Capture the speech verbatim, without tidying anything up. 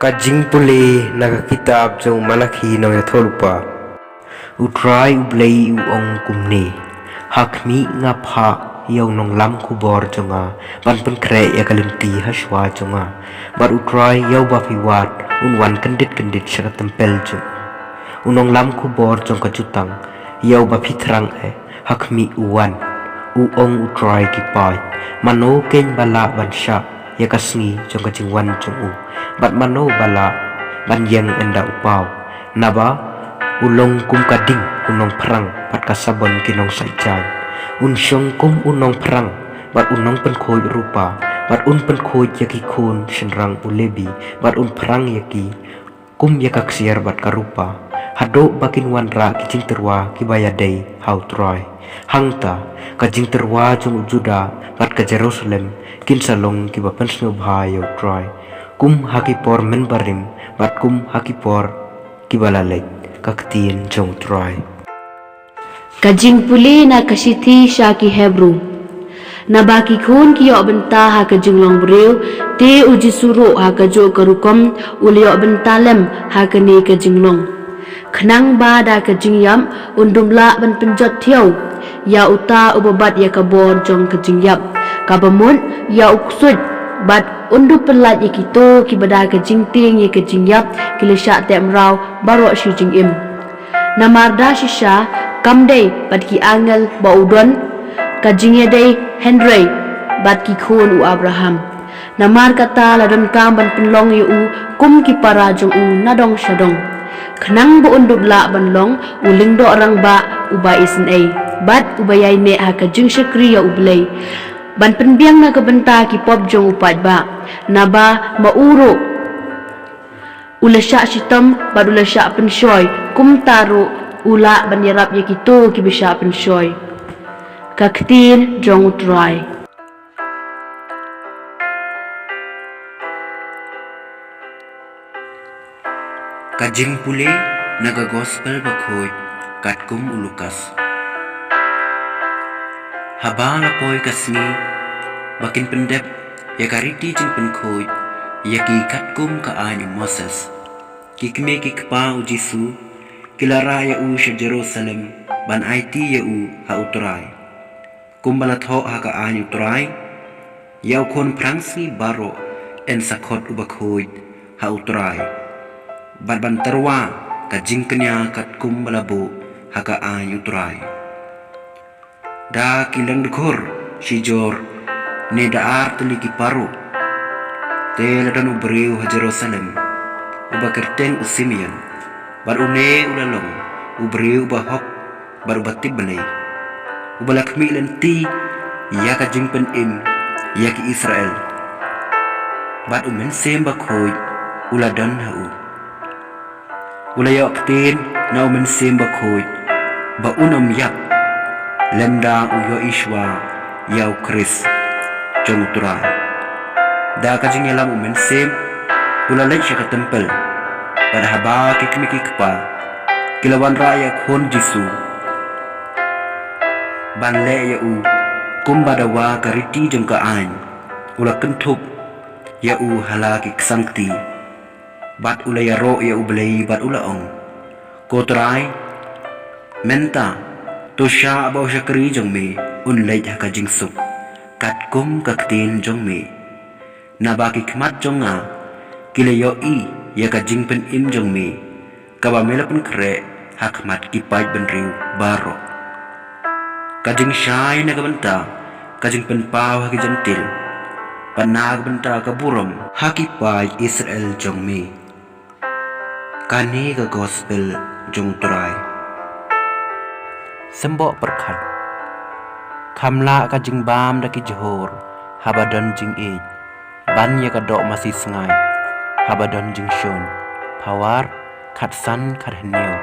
Ka jingpule na ka kitab jong u Malakhi nongïathuhlypa. U Trai U Blei u ong kumne: Ha khmih, nga phah ïa u nonglam khubor jong nga ban pynkhreh ïa ka lynti ha shuwa jong nga. Bad U Trai, ïa uba phi wad, un wan kyndit kyndit sha ka templ jong u. U nonglam khubor jong ka jutang, ïa uba phi thrang eh, ha khmih u wan, u ong U Trai ki paid. Mano keiñ ba lah ban shah ïa ka sngi jong ka jingwan jong u? Bad mano ba lah ban ïeng ynda u paw? Naba u long kum ka ding u nongphrang bad ka sabon ki nongshait jaiñ. Un shong kum u nongphrang bad u nongpynkhuid rupa, bad un pynkhuid ïa ki khun shynrang u Lebi, bad un phrang ïa ki kum ïa ka ksiar bad ka rupa, haduh ba kin wanrah ki jingtyrwa kiba ïadei ha U Trai. Hangta ka jingtyrwa jong u Juda bad ka Jerusalem kin sa long kiba pynsngewbha ïa U Trai, kum ha ki por mynbarim bad kum ha ki por kiba la leit. Ka ktien jong U Trai. Ka jingpule na ka shithi sha ki Hebru. Naba ki khun ki ïoh bynta ha ka jinglong briew, te U Jisu ruh ha kajuh ka rukom u la ïoh bynta lem ha kane ka jinglong, khnang ba da ka jingïap un dup lah ban pynjot thiaw ïa uta uba bat ïa ka bor jong ka jingïap, kaba mut ïa u ksuid, bad un dup pyllait ïa kito kiba da ka jingtieng ïa ka jingïap ki la shah teh mraw baroh shi jingim. Namar da shisha kam dei bad ki angel ba u don ka jingïadei, hynrei bad ki khun u Abraham. Namar kata la donkam ban pynlong ïa u kum ki para jong u nadong shadong, khnang ba un dup lah ban long u lyngdoh rangbah uba isynei, bad uba ïaineh ha ka jingshakri ïa U Blei, ban pynbiang na ka bynta ki pop jong u paidbah. Naba ma u ruh u la shah shitom bad u la shah pynshoi, kumta ruh u lah ban ïarap ïa kito kiba shah pynshoi. Ka ktien jong U Trai. Ka jingpule na ka Gospel Bakhuid katkum u Lukas. Haba la poi ka sngi ba kin pyndep ïa ka riti jingpynkhuid ïa ki katkum ka aiñ u Moses, ki kmie ki kpa U Jisu ki la rah ïa u sha Jerusalem ban aiti ïa u ha U Trai. Kumba la thoh ha ka aiñ U Trai, ïa u khun phrangsngi baroh yn sa khot uba khuid ha U Trai, bad ban tyrwa ka jingkñia katkum ba la buh ha ka aiñ U Trai. Da ki lyngdkhur shijur ne da ar tylli ki paru, te la don u briew ha Jerusalem uba kyrteng u Simeon. Bad une u la long u briew uba hok bad uba tip Blei, uba la khmih lynti ïa ka jingpynim ïa ki Israel, bad U Mynsiem Bakhuid u la don ha u. U la ïoh ktien na U Mynsiem Bakhuid ba un ym ïap lymda u ïohi shuwa ïa U Khrist jong U Trai. Da ka jingïalam U Mynsiem u la leit sha ka templ, bad haba ki kmie ki kpa ki la wanrah ïa u khun Jisu ban leh ïa u kumba dawa ka riti jong ka aiñ, u la kynthup ïa u ha la ki ksangkti, bad u la ïaroh ïa U Blei bad u la ong: Ko Trai, mynta to shah ba u shakri jong me un leit ha ka jingsuk katkum ka ktien jong me. Naba ki khmat jong nga ki la ïohi ïa ka jingpynim jong me, kaba me la pynkhreh ha khmat ki paidbynriew baroh, ka jingshai na ka bynta ka jingpynpaw ha ki Jentil, bad na ka bynta ka burom ha ki paid Israel jong me. Kane ka Gospel jong U Trai. Symbok pyrkhat. Kham lah ka jingbam da ki jhur haba don jingïeit, ban ïa ka doh masi sngaid haba don jingshun. Phawar khatsan khathynñiew.